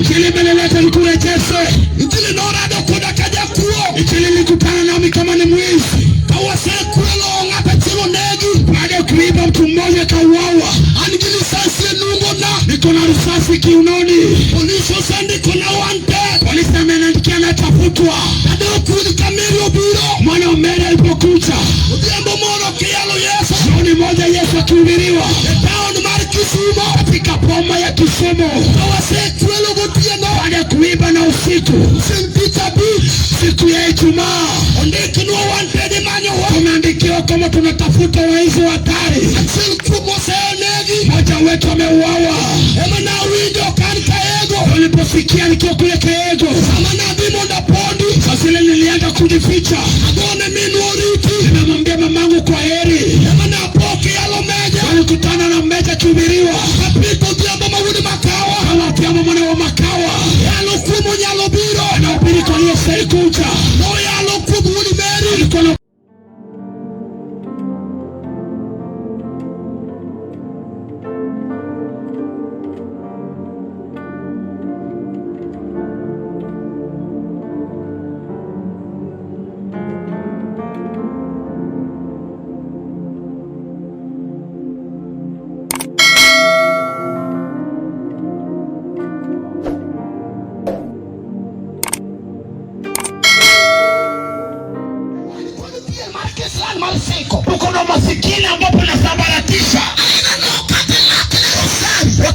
Injili imenileta nikurejeshe. Injili norado koda ka jakuo. Injili ilikutana nami kama ni mwizi. Ka wasekwelo ng'ato achiel onegi. Baada ya kuiba mtu mmoja kauawa. An gi lisasi e nungona. Niko na risasi kiunoni. Polisi osendikona wanted. Polisi ameniandikia natafutwa. Tadeo wuod Kameri obiro. Mwana wa Mary alipokuja Odhiambo moro kiyalo Yesu. jioni moja, Yesu akihubiriwa E taon mar Kisumo. Katika boma ya Kisumu. Ka wasekwelo gotieno. Baada ya kuiba na usiku, Chieng' tich abich. Siku ya Ijumaa, Ondiknwa wanted imanyowa. Tumeandikiwa kama tunatafuta waizi hatari. Achiel kuom osenegi. Mmoja wetu ameuawa. Ema nawinjo kan kaego. Waliposikia nikiwa kule Keego, Sama nadhi mondo apondi. Sasa ile nilienda kujificha, Agone minwa oriti. Nimemwambia mamangu kwa heri. Ema napo kiyalo meja. Walikutana na mmeja akihubiriwa. Apito odhiambo ma wuod Makawa. Kama Odhiambo mwana wa Makawa. Yalo kuom onyalo biro. Anahubiri kwa hiyo kuja. Noyalo kuom wuod Mary. Alikuwa na Uko na masikini ambapo nasambaratisha.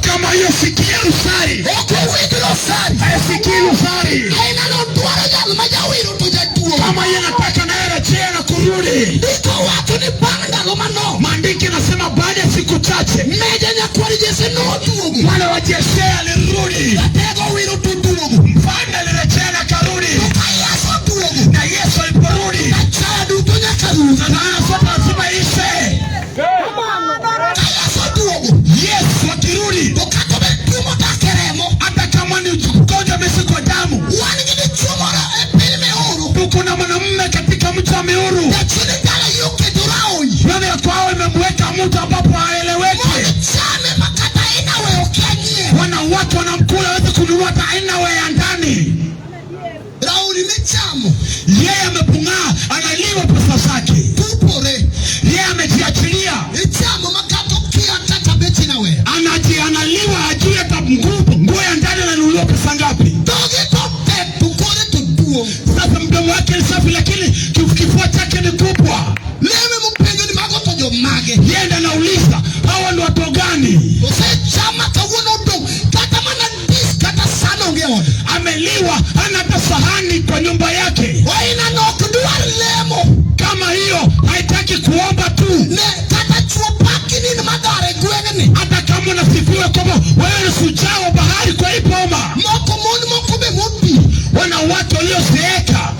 Kama hiyo sikia rusari. Hayasikii rusari. Kama yeye anataka naye rejea na kurudi. Maandiko yanasema baada ya siku chache mwana wa Jese alirudi. Mfalme alirejea na karudi. Na Yesu aliporudi, laana zote lazima ishe. Yesu akirudi, hata kama ni mgonjwa ameshikwa damu, tuko na mwanamume katika mji wa Miuru. Roho ya kwao imemweka mtu ambapo haeleweki. Wanawake wanamkula, hawezi kununua hata aina ya ndani. Yeye amepung'aa, analiwa pesa zake. Yeye amejiachilia, analiwa, hajui hata nguo ya ndani ananunuliwa pesa ngapi. Sasa mdomo wake ni safi, lakini kifua chake ni kubwa. Yeye ndiye anauliza hawa ni watu gani? Ameliwa, hana hata sahani kwa nyumba yake. Kama hiyo haitaki kuomba tu. Hata kama unasifiwa kwamba wewe ni shujaa wa bahari kwa hii boma, wanawake waliozeeka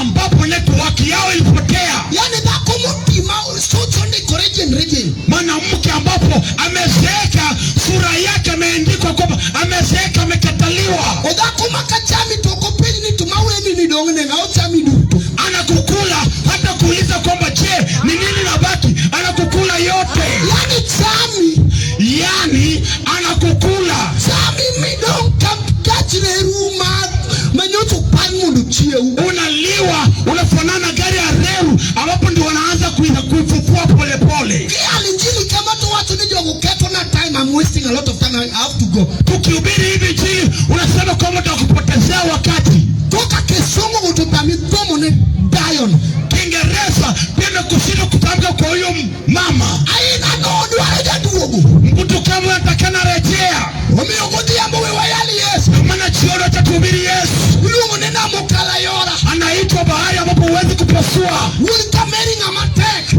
ambapo network yao ilipotea, mwanamke ambapo amezeeka, sura yake ameandikwa kwamba amezeeka, amekataliwa, anakukula hata kuuliza kwamba je, ni nini nabaki, anakukula yote, yani anakukula. Unaliwa, unafanana gari ya reru ambapo ndio wanaanza kuifufua polepole. Tukihubiri hivi injili unasema kwamba utakupotezea wakati. Kiingereza pia imekushindwa kutamka kwa huyo mama. Mtu kama atakana rejea. Kwa maana jioni atatuhubiri Yesu. Anaitwa bahari ambapo huwezi kupasua.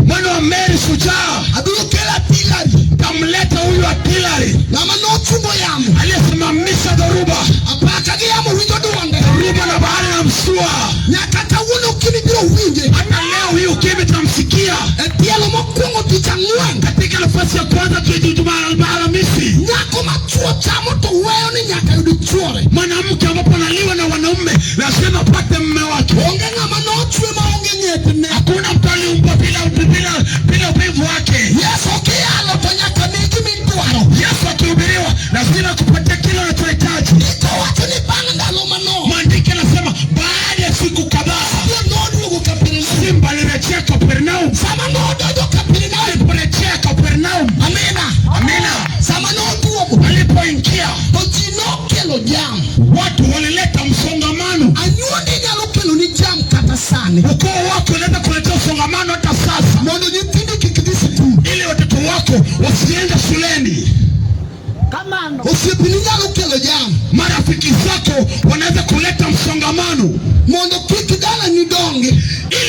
Mwana wa Mary shujaa. Tamleta huyu artillery aliyesimamisha dhoruba. Dhoruba na bahari na msua. Hata leo hii ukimwi tamsikia. Katika nafasi ya kwanza Alhamisi, mwanamke ambapo analiwa na wanaume lazima apate mume wake. Hakuna mtu aliumbwa bila uvivu wake. Yesu akihubiriwa lazima kupatia kile. wako wasiende shuleni. Osiepni nyalo kelo jam. Marafiki zako wanaweza kuleta msongamano Mondo kik dalani dongi.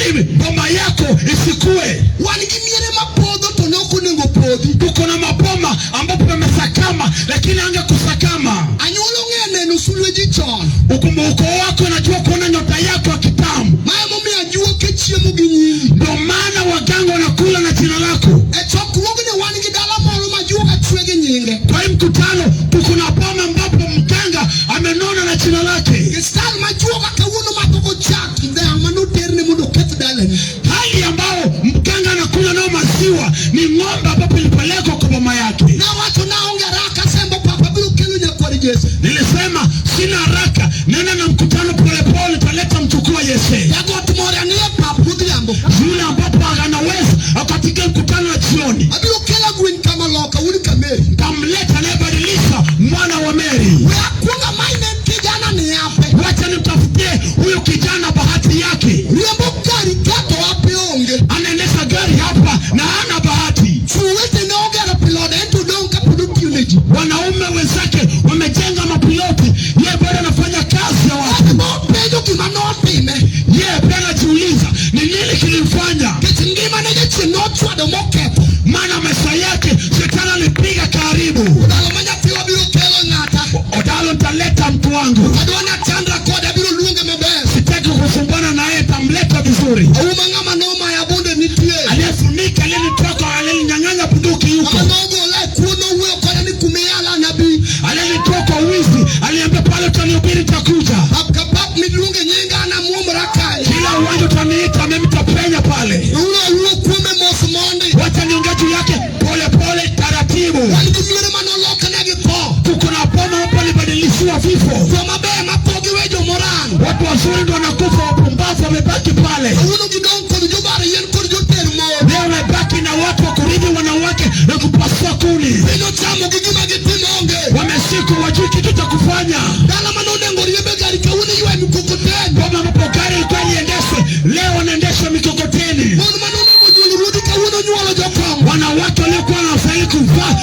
Ili boma yako isikue. Wan gi miere mapodho to ne ok onego podhi. Tuko na maboma ambapo pamesakama, lakini ange kusakama. Anyuola ong'e neno sulwe ji chon. Ukoo wako unajua kuona nyota yako ya kitambo. Ma emomiyo ajuoke chiemo gi nyingi. Ndio maana waganga wanakula na jina lako. E chokruogni wan gi dala moro ma juoga chwe gi nyinge. Kwa hii mkutano tuko na boma ambapo mganga amenona na jina lake. Gi style ma juoga kawuono madhogo chak dhiang' manoterne mondo oketh dalani. Hali ambao mganga anakula nao maziwa ni ng'ombe ambapo ilipelekwa kwa boma yake. Nawacho naonge haraka sembo papa biro kelo nyakwar Jesse. Nilisema sina haraka, nenda na mkutano polepole, taleta mchukua Yese. Jagot moro nie pap godhiambo. Yule ambapo anaweza akatika mkutano wa jioni, Abiro kelo gwiny kama loka un kameri. tamleta anayebadilisha mwana wa Meri. We akuonga maine kijana ni yape. Wacha nimtafutie huyu kijana bahati yake. Riembo gari kato ape onge. Anaendesha gari hapa na hana bahati. Chuwete ne ogero pilode ento odong' kapod otiyo ne ji. Wanaume wenzake wamejenga mapiloti, yeye bado anafanya kazi ya watu. Ema openjo gima notime. Yeye pia anajiuliza ni nini kilimfanya, Nikech ngimane jachien nochwado moketho. maana maisha yake shetani alipiga karibu. Ndalo ma nyathiwa biro kelo ng'ata. Odalo, nitaleta mtu wangu, Adwa ni achandra kode abiro luonge maber. sitaki kusumbana naye, tamleta vizuri. Auma ng'ama nomaya bunde nitie. Aliyefunika, aliyenitoka, aliyeninyang'anya bunduki yuko, Ng'ama nogola e kuo nowuoyo koda ni kumiyala anabi. aliyenitoa kwa wizi, aliambia pale utanihubiri nitakuja, Pap ka pap miluonge nyinga anamuomra kae. kila uwanja utaniita mimi nitapenya pale. Wuo awuo kuome mos mondi. Wacha niongee juu yake pole pole, taratibu. Wan gi miere manolokne gi tho. Tuko na boma hapo alibadilishiwa vifo. Joma beyo matho giwe jomoran. Watu wazuri ndio wanakufa, wapumbavu wamebaki pale. Kawuono gidong' kod jobar yien kod joter mon. Leo wamebaki na watu wa kurithi wanawake na kupasua kuni. Piny ochamo gi gima gitimo onge. Wamesiku wajui kitu cha kufanya. Dala manonego riembe gari kawuono ywayo mkokoteni. Boma ambapo gari ilikuwa liendeshwe, leo wanaendeshwa mikokoteni. Mon manonego nyuol ruodhi kawuono nyuolo jokong'o. Wanawake waliokuwa wanastahili kuvaa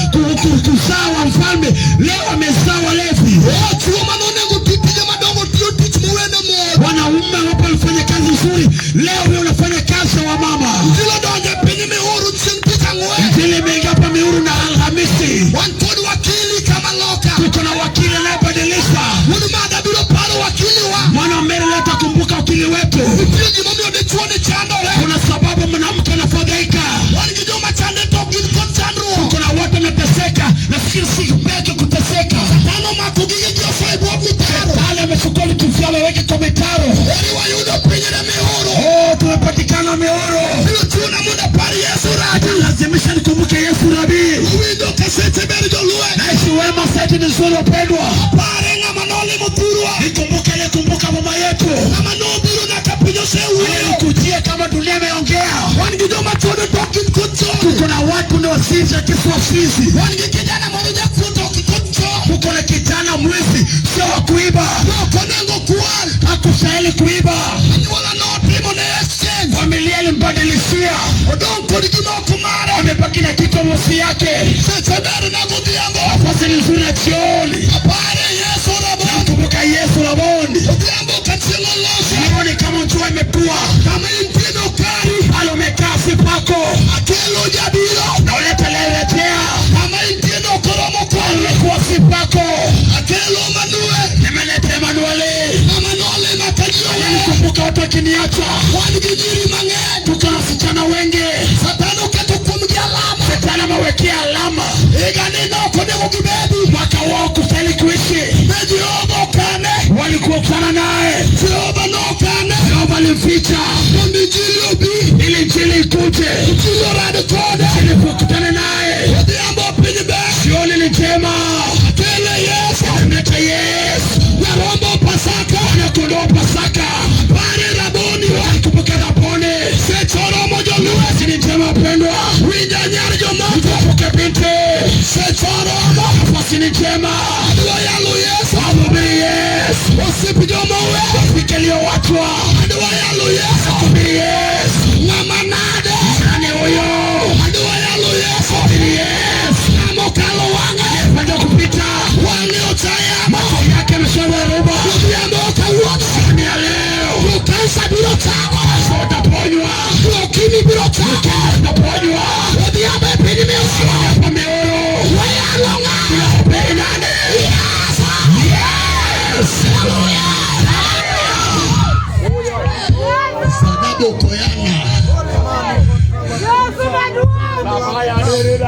kuzaa wa mfalme leo wamezaa walevi. Oh, chwo manonego ti tije madongo tiyo tich mowene mon. Wanaume ambapo walifanya kazi nzuri, leo wewe unafanya kazi ya wamama. Injili odonjo e piny Mihuru chieng' tich ang'wen. Injili imeingia hapa Miuru na Alhamisi. Wan kod wakili kama loka. Tuko na wakili anayebadilisha. Wuod madha biro paro wakili wa. Mwana wa Meri leo atakumbuka wakili wetu. Nitie gimomiyo dichuo ni chandore. Kuna sababu mwanamke anafadhaika. Wan gi joma chande to ok gin kod chandruok. Tuko na watu wanateseka na sisi peke kuteseka. Satan omako gige ji osoyo e bwo mitaro. Shetani amechukua vitu vyao ameweka kwa mitaro. Eri wayudo pinyne Mihuru. Oh, tumepatikana Miuru. Biro chuna mondo apar Yesu Rabi. Lazimisha nikumbuke Yesu Rabii. Winjo ka seche ber jolweny. Naishi wema sasa ni nzuri wapendwa. Apare ng'ama nolimo thurwa. Nikumbuke aliyekumbuka mama yetu. Ng'ama nobiro nyaka piny osewuoyo. Aliyekujia kama dunia imeongea. Wan gi joma chuodo to ok gin kod chon. Tuko na watu ni wasizi lakini si wasizi. Wan gi kijana moro jakuo to ok kod chon. Tuko na kijana mwizi sio wa kuiba. Ok onego kwal. Hakustahili kuiba. Anyuola notimo ne exchange. Familia ilimbadilishia. Odong' kod gima ok mare. Amebaki na kitu mosi yake. Seche ber na godhiambo. Nafasi ni nzuri ya jioni. Apare Yesu Raboni. Namkumbuka Yesu Raboni. Odhiambo ka chieng' oloso. Jioni kama jua imetua. Kama intie nokari. Pale umekaa si pako. Akelo jabiro. Na uleta leletea. Kama intie nokoromo kode. Ulikuwa si pako. Akelo Manuel. Nimeleta Emanueli. Ng'ama nolima ka ji oweyo. Nilikumbuka watu wakiniacha. Wan gi nyiri mang'eny. Tuko na wasichana wengi. Satan oketo kuomgi alama. Shetani amewekea alama. Higa ni nok onego gibedi. Mwaka wao kustahili kuishi. Ne Jehova okane. Walikuwa kutana naye. Jehova nokane. Jehova alimficha Mondo injili obi. ili injili ikuje. Injili orad kode. Ili kukutana naye. Odhiambo piny ber. Jioni ni njema. Akele Yesu. Amemleta Yesu. Nyarombo Pasaka. Mwana kondoo Pasaka. Pare Raboni wa. Kumbuka Raboni. Seche oromo jolweny. Nafasi ni njema wapendwa. Winja nyar jomoko. Mkumbuke binti. Seche oromo. Nafasi ni njema. Adwa yalo Yesu. Wahubiri Yesu. Osiep joma owe. Wafike walioachwa. Adwa yalo Yesu. Wahubiri Yesu. Ng'ama nade. Nani huyo? Adwa yalo Yesu. Wahubiri Yesu.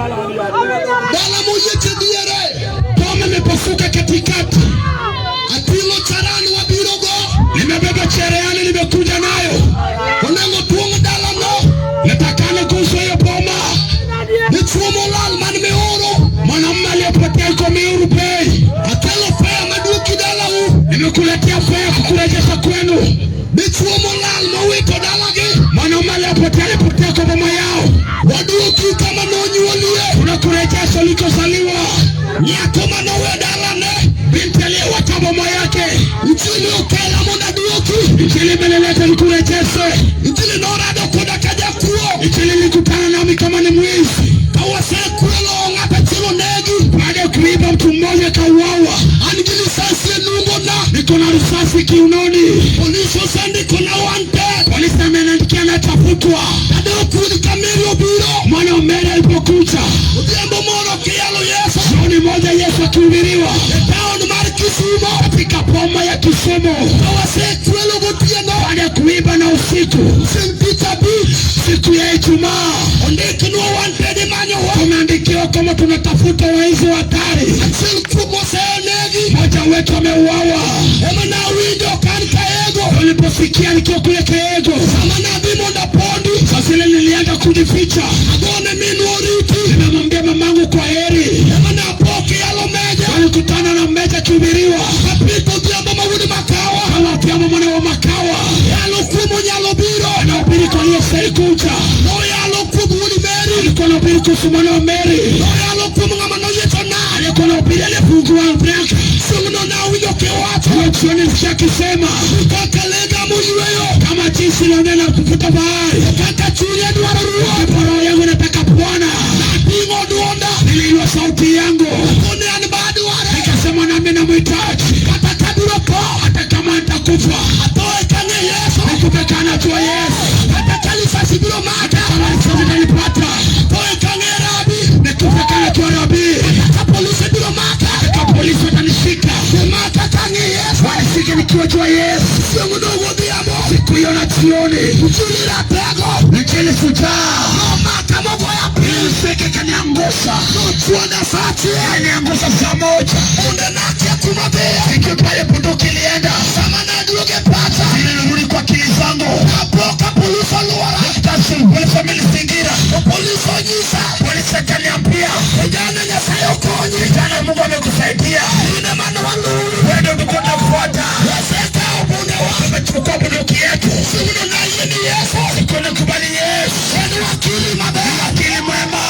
Dala moyieche diere. Boma imepasuka katikati. Ating'o charan wabirogo. Nimebeba cherehani, nimekuja nayo. Onego tuong' dalano. Natakana kuhusu hiyo boma. Dichuo molal man mioro. Mwanamume aliyepotea yuko Miuru Bay. Akelo fare maduoki dalau. Nimekuletea fare kukurejesha kwenu. Dichuo molal mowito dalagi. Mwanaume aliyepotea alipotea kwa mama yao. Waduoki kama nonyuolie. Tunakurejesha ulikozaliwa. Nyako manowe dalane. Binti aliyewacha mama yake. Injili okela mondo aduoki. Injili imenileta nikurejeshe. Injili norado koda ka jakuo. Injili ilikutana nami kama ni mwizi. Ka wasekwelo ng'ato achiel onegi. Baada ya kuiba mtu mmoja kauawa. An gi lisasi e nungona. Niko na risasi kiunoni. Polisi osendikona wanted. Polisi ameniandikia natafutwa. Adok wuod Kameri obiro. Mwana wa Mary alipokuja. Odhiambo moro kiyalo Yesu. Jioni moja Yesu akihubiriwa E taon mar Kisumo. katika boma ya Kisumu. Ka wasekwelo gotieno. Baada ya kuiba na usiku, Chieng' tich abich. siku ya Ijumaa, Ondiknwa wanted imanyowa. tumeandikiwa kama tunatafuta waizi wa hatari. Achiel kuom osenegi. Mmoja wetu ameuawa. Ema nawinjo kan kaego. Tuliposikia nikiwa kule Keego, Sama nadhi mondo apondi. sasa ile nilianza kujificha. Agone minwa oriti. Nimemwambia mamangu kwa heri. Ema napo kiyalo meja. Walikutana na mmeja akihubiriwa Kapito odhiambo ma wuod Makawa. kama Odhiambo mwana wa Makawa Yalo kuom onyalo biro. anahubiri kwa aliyestahili kuja. Noyalo kuom wuod Mary. Alikuwa anahubiri kuhusu mwana wa Mary, Noyalo kuom ng'ama noyiecho nam. alikuwa anahubiri aliyefungua Afrika. Chieng'no nawinjo kiwacho. Hiyo jioni nisikia akisema Kaka lega moyweyo. kama jinsi naonena kuvuta bahari, Kaka chunya dwaro ruoth. ndipo roho yangu inataka Bwana. Nating'o duonda. Niliinua sauti yangu Akone an badware. nikasema, nami namhitaji, Kata kabiro tho. hata kama nitakufa, Atho eka ang'e Yesu. nikufe kana najua Yesu, Kata ka lisasi biro maka. kama risasi itanipata, Atho eka ang'e Rabi. nikufe kana najua Rabi, Kata ka polisi biro maka. kama polisi watanishika, Gimaka ka ang'e Yesu. wanishike nikiwa jua Yesu. Chieng'no godhiambo. Siku hiyo na jioni, Injili ratego. Injili shujaa Nomaka mogoya piny. Mseke kaniangusha, Nochwoda sa achiel. kaniangusha saa moja, Bunde nakia kuma dhiye. nikiwa pale bunduki ilienda, Sama naduogo e pacha. nilirudi kwa akili zangu, Apo ka polis olwora. polisi wamenizingira, To polis onyisa. polisi akaniambia, Kijana Nyasaye okonyi. kijana, Mungu amekusaidia, In ema ne waluwi. wewe ndio tulikuwa tunakufuata, Wasekawo bundewa. tumechukua bunduki yetu, Chieng'no nayie ni Yesu. siku nikubali Yesu, En wakili maber. wakili mwema,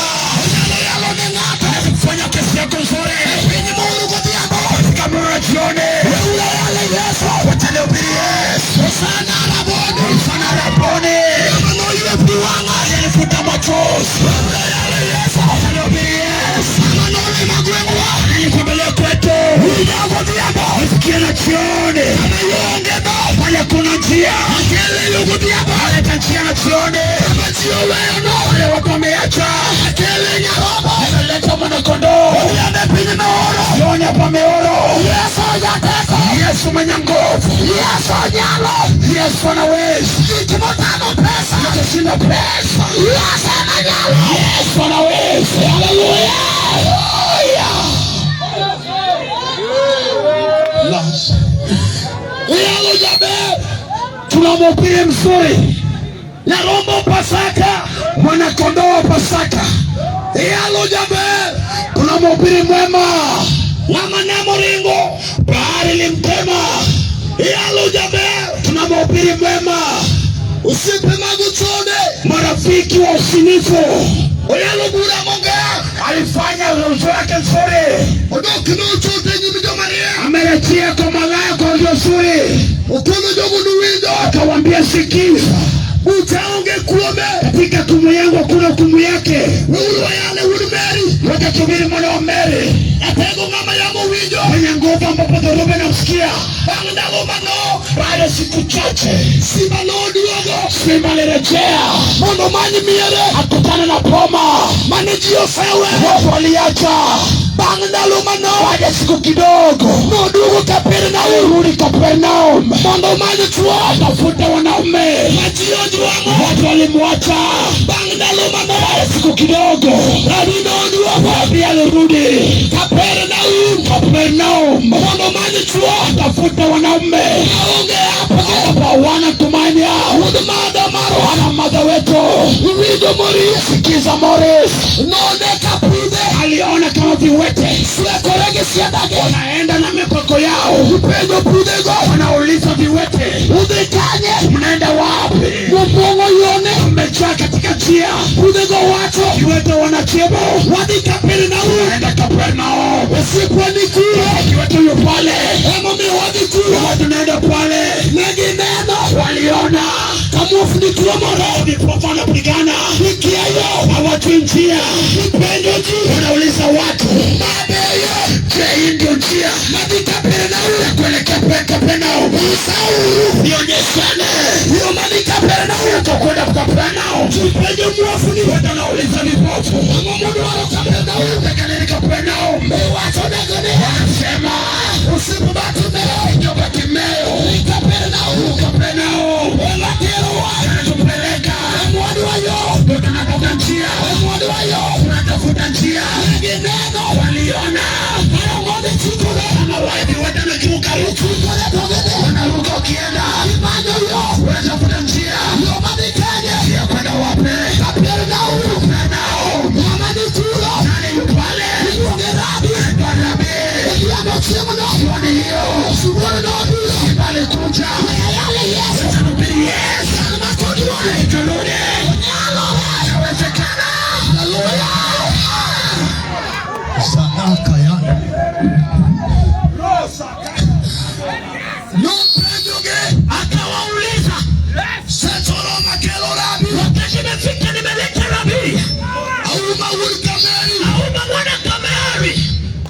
Onyalo yalo ne ng'ato. kufanya kesi yako nzuri E piny mouru godhiambo. katika mlo wa jioni, Weuru yale Yesu. wacha nihubiri Yesu. Hosana Raboni. Hosana Raboni, Ng'ama noywe pi wang'a. aliyenifuta machozi, Weuru yale Yesu. wacha nihubiri Yesu, Ng'ama nolimo gweng'wa. aliyetembelea kwetu, Winja godhiambo. nisikie na jioni, Kama yo onge dho. pale kuna njia, Akele yo godhiambo. aleta njia na jioni, Kama ji oweyo no. wale watu wameacha, Akele nyarobo. nimeleta mwana kondoo, Odhiambo e piny meoro. jioni hapa Meoro, Yesu jateko. Yesu mwenye nguvu, Yesu nyalo. Yesu anaweza, Gik motamo pesa. kushinda pesa, Yesu ema nyalo. Yesu anaweza. Haleluya. Uyalo jaber. Tuna mhubiri mzuri, Nyarombo Pasaka. mwana kondoo wa Pasaka. Iyalo jaber. Tuna mhubiri mwema, Ng'ama namo ringo. bahari limtema. Iyalo jaber. Tuna mhubiri mwema, Osiepe mag ochode. marafiki wa usinifu. Oyalo bura mogak. Alifanya ruzo yake nzuri, Odok nochote nyim joma riek. amerejea kwa malaya kwa walio nzuri, Okono jogo nuwinjo. akawambia sikiza, Bucha onge kuome. katika hukumu yangu hakuna hukumu yake. Weuru wayale wuod Mary. Wacha tuhubiri mwana wa Mary Atego ng'ama yamo winjo. mwenye nguvu, ambapo dhoruba inamsikia. Bang' ndalo manok. Baada ya siku chache, Simba noduogo. simba alirejea Mondo omany miere. akutana na poma Mane ji oseweyo. watu waliacha. Bang' ndalo manok Baada ya siku kidogo noduogo Kapernaum alirudi Kapernaum mondo omany chwo atafute wanaume. Ma ji ojwang'o. Watu walimwacha. Bang' ndalo Baada ya manok siku kidogo Rabi noduogo Rabi alirudi Kapernaum Kapernaum mondo omany chwo atafute wanaume maonge apo hapa wana tumaini yao. Wuod madha marwa Wana madha wetu. Iwinjo Moris? Sikiza Morris, None ka pudhe aliona kama viwete swekore gi siendagi wanaenda na mikoko yao, Ipenjo pudhego wanauliza viwete, udhi kanye? Mnaenda wapi? Mopong'o yone Mmejaa katika njia. Pudhego wacho Viwete wanajibu, wadhi Kapernaum naenda Kapernaum. Osiepwa ni kure Kiwete huyo pale, emomiyo wadhi kure. watu naenda pale, Ne gineno waliona ka muofni tuomore vipofu wanapigana, gikia yo hawajui njia, gipenjo ji wanauliza watu, mabeyo je, hii ndio njia madhi Kapernaum ya kuelekea Kapernaum? Usauru Nionyeshane yo madhi Kapernaum kwenda Kapernaum. Jipenjo muofni Watu wanauliza vipofu, ang'o modwaro Kapernaum? Nataka nini Kapernaum? Iwacho nego ni Wanasema osiep Bartimeo ndio Bartimeo ni Kapernaum Kapernaum ema terowa anatupeleka e mwadwa yo ndio tunatafuta njia, e mwadwa yo tunatafuta njia. Ne gineno Waliona karong'odhi chikore kama wale viwete wanakiruka huku, chikore to gidhi wanaruka wakienda, gimanyo yo wanatafuta njia yo madhi kanye ya kwenda wapi? Kapernaum Kapernaum. ng'ama ni kuro Nani yu pale? iluonge Rabi Anaitwa Rabi. Odhiambo chieng'no Jioni hiyo sibuor nobiro simba alikuja, ayale Yesu akamhubiri Yesu, chal ma kodwa turudi, nyalore inawezekana. Haleluya sadaka ya nopenjogi Akawauliza, seche oromo akelo Rabi wakati imefika, nimeleta Rabi Auma wuod Kameri Auma mwana Kameri,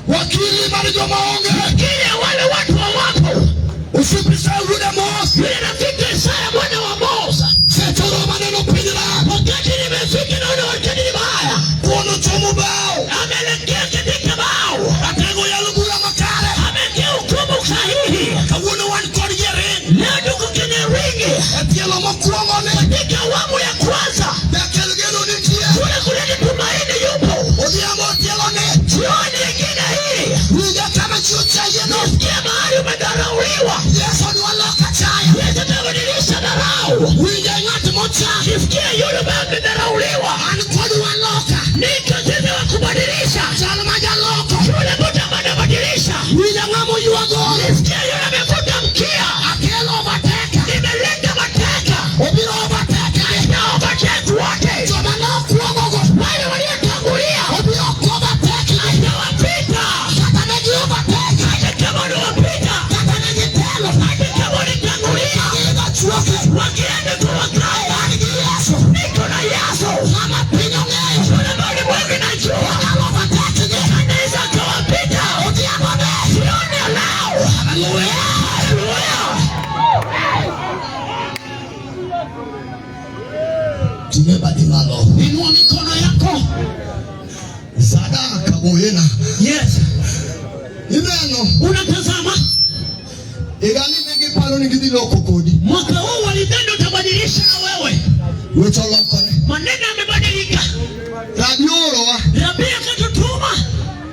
wakili mar joma onge wakili ya wale watu hawapo. osiep Isaya wuod Amos Yule rafiki Isaya mwana wa Amosa, seche oromo aneno piny rach wakati nimefika naona wakati ni baya, thuon ochomo bao ameelekea katika bao, atego yalo bura makare amewekea hukumu sahihi. kawuono wan kod jering Leo tuko kwenye ringi e tielo mokwongo ni katika awamu ya kwanza, jakel geno nitie kule kuleta tumaini yupo. odhiambo tielo ni Jioni ingine hii winja kama ji ochayieno nisikie mahali umedharauliwa, Yesu dwa loko achaya Yesu atabadilisha dharau. winja ng'at mocha Nisikie yule ambaye amedharauliwa, an kod waloka niko sisi wa kubadilisha chal ma jaloko yule mtu ambaye anabadilisha. winja ng'ama oywago Nisikie yule amevuta mkia, akelo overtake nimeleta mateka, obiro overtake na overtake wote joma nokwongogo wale waliotangulia, obiro overtake atawapita kata ne gi overtake hata kama uliwapita, kata ne gitelo hata kama ulitangulia, giidho chuoke wakienda kwa waganga, an gi Yesu niko na Yesu ng'ama piny ong'eyo yule ambaye ulimwengu inajua, onyalo overtake gi anaweza akawapita. odhiambo ne Jioni ya leo, haleluya haleluya. Ting'e badi malo Inua mikono yako. sadaka boyena Yes, ineno unatazama higani ne giparo ni gidhi loko kodi mwaka huu walidhani utabadilisha na wewe, weche olokore maneno yamebadilika. Rabi oorowa Rabi akatutuma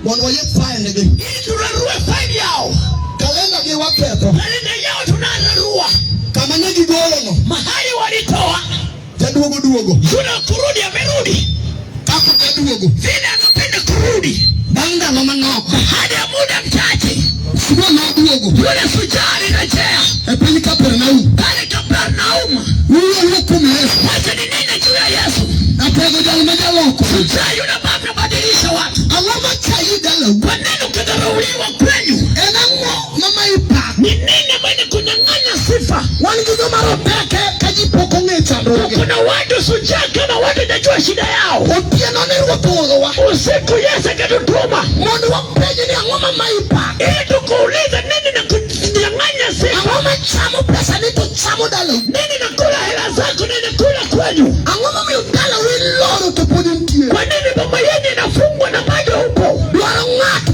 mondo wayie fainde gi ili turarue faili yao, kalenda gi waketho kalenda yao tunararua kama ne gigolono mahali walitoa. jaduogo duogo Yule wa kurudi amerudi kaka jaduogo vile anapenda kurudi, bang' ndalo manok baada ya muda mchache sibuor noduogo yule shujaa alirejea e piny Kapernaum pale Kapernaum. wuo wuo kuom Yesu Wacha ninene juu ya Yesu, atego jal ma jaloko shujaa yule ambaye amebadilisha watu. ang'o machayi dalau Kwa nini ukidharauliwa kwenyu? en ang'o mamayi pak Ni nini ambaye kunyang'anya sifa? Wan gi joma roteke ka ji pok ong'e chandruoge Kuna watu shujaa kama watu hajajua shida yao. otieno ni ruoth oorowa Usiku Yesu akatutuma mondo wapenj ni ang'o mamayi pak ili tukuulize nini na kunyang'anya sifa, ang'o machamo pesa ni to chamo dalau nini nakula hela zako, nini kula kwenyu. ang'o momiyo dalau iloro to pod intie Kwa nini boma yenu inafungwa na bado upo? dwaro ng'ato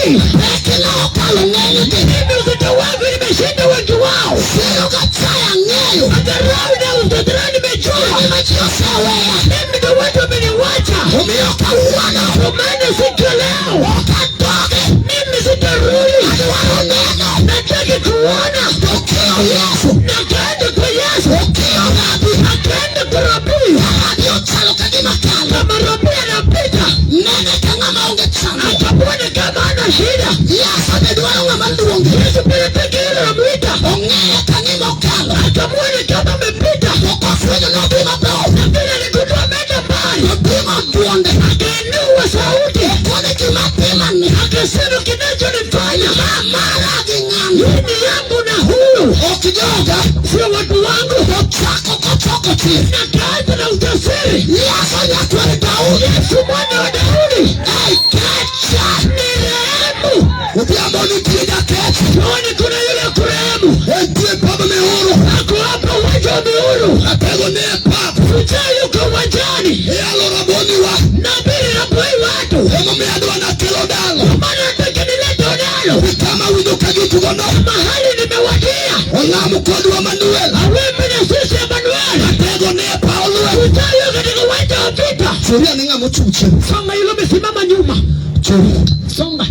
hii, Pekna okalo ng'enygi. Mimi uzito wangu nimeshinda wengi wao. Siro gachaya ang'eyo. Madharau na udharau nimejua. An ema ji oseweya. Mimi ndo watu wameniwacha. Omiyo kawuono Kwa maana siku ya leo ok adogi. Mimi sitarudi. Adwaro neno. Nataka kuona. Okiyo Yesu. Nakaenda kwa Yesu. Okiyo Rabi. Akaenda kwa Rabii. Rabi ochalo ka gima kalo. Kama Rabii anapita, Nene ka ng'ama onge chandruok. akamwona kama ana shida. Yesu be dwaro ng'ama luonge. Yesu pia anataka yule anamuita. Ong'eyo ka gima okalo. Akamwona kama amepita. To kofwenyo nodhi mabor. Na vile aligundua ameenda mbali, Opimo duonde. akainua sauti, Okone gima timani. Akasema kinachonifanya Ma mara gi ng'ani. hii ni yangu na huyu Ok joga. Sio watu wangu. Ochako kochoko chir. Nakaanza na ujasiri. Yesu nyakwar Daudi. Yesu mwana wa Daudi, Ei kecha. Nirehemu. Odhiambo nitie jakech. Tuone kuna yule kurehemu. Entie pab Miuru. Ako hapa uwanja wa Miuru. Atego ni e pap. Shujaa yuko uwanjani. Iyalo raboniwa. Nabiri raboi watu. Emomiyo adwa nakelo dalo. Kwa maana nataka nilete unalo. Kama winjo ka gitugono. Mahali nimewadia. Olamo kodwa Manuel. Awimbi na sisi Emmanuel. Atego ni e paw lweny. Shujaa yuko katika uwanja wa vita. Churia ni ng'ama ochung' chien. Songa yule umesimama nyuma. Churi. Songa.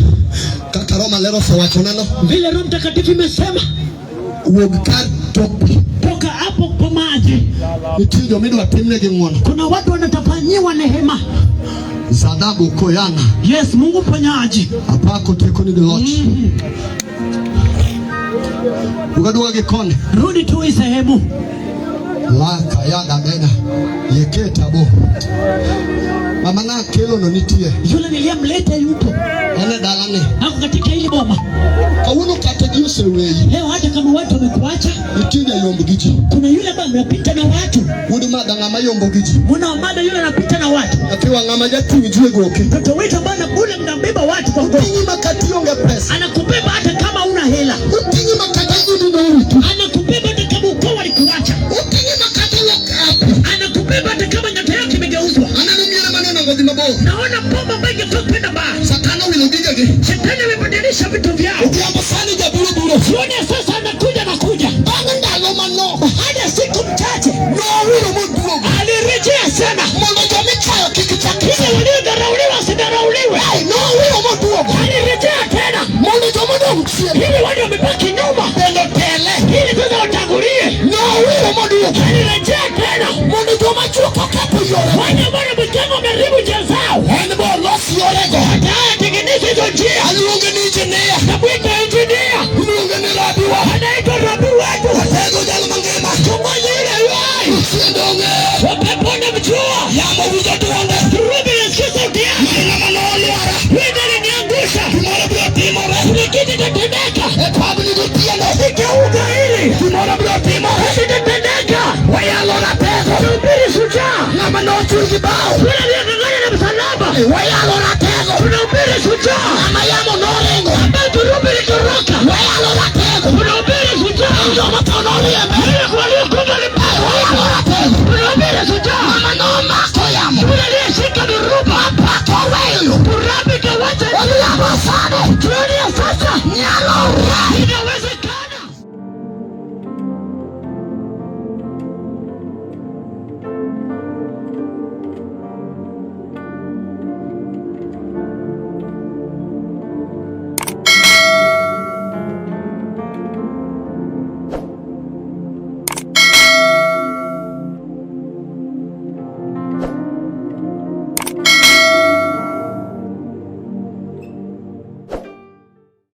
Kaka Roho Maler osewachonano. Vile Roho Mtakatifu imesema, Wuog kar tok pi. Toka hapo kwa maji. Nitie jomidwa timnegi ng'wono. Kuna watu wanatafanyiwa neema. Zadhabu koyana. Yes, Mungu mponyaji. Apako teko nigi loch. Duga gi koni. Rudi tu hii sehemu. Laka yaga mena. Yeketa bo. Mama na kelo no nitie. Yule niliyemleta yupo. En e dalani. Ako katika hili boma. Kawuono kata ji oseweyi. Leo hata kama watu wamekuacha, Nitie jayomb gi ji. Kuna yule ambaye anapita na watu. Wuod madha ng'ama yombo gi ji. Mwana wa mada yule anapita na watu. Nyathi ng'ama jating' ji e goke. Mtoto wetu ambaye anakula mnambeba watu kwa gogo. Oting'i makata ionge pesa. Anakubeba hata kama una hela. Oting'i makata in noriti. Anakubeba hata kama ukoo walikuacha. Oting'i makata iwuok e api. Anakubeba hata kama nyota yako imegeuzwa. Aneno miere maneno godhi mabor. Naona bomba ambayo ingefaa kwenda mbali. Satan owilo gigegi. Shetani amebadilisha vitu vyao. Odhiambo sani jabiro biro. Jioni sasa anakuja nakuja. Bang' ndalo manok. Baada ya siku mchache Nowiro moduogo. Alirejea sana. Mondo jomichayo kik chak. Ili waliodharauliwa wasidharauliwe. Ai, nowiro moduogo. Alirejea tena. Mondo jomodong' chien. Ili wale wamebaki nyuma. Bende otele. Ili sasa watangulie. Nowiro moduogo. Alirejea tena. Mondo joma chuok oketho yore. Wale ambao wamejengwa wameharibu njia zao. En bo olos yorego. Hata atengeneze hizo njia. Aluonge ni injinia. Namwita injinia. Iluonge ni rabiwa. Anaitwa rabi wetu. Atego jal mangima. Kiongozi yule yuai. Uchiende ong'eyo. Wapepo wanamjua. Yamo winjo duonde. Kirubi nasikia sauti yake. Mar ng'ama nolwara. Wenda aliniangusha. Gimoro biro timore. Kuna kitu itatendeka. E pabni gotieno. Katika hili. Gimoro biro timore. Itatendeka. Wayalo ratego. Tunahubiri shujaa. Ng'ama nochul gi bao. Yule aliyeng'ang'ana na msalaba. Wayalo ratego. Tunahubiri shujaa. Ng'ama yamo noringo. Ambaye kirubi ilitoroka. Wayalo ratego. Tunahubiri shujaa. Joma tho noriembe. Yule waliokufa ni Wayalo ratego. Tunahubiri shujaa. Ng'ama nomako yamo. Yule aliyeshika dhoruba. Apako weyo. Turabi kawacha. Odhiambo sani. Jioni ya sasa. Nyalo re.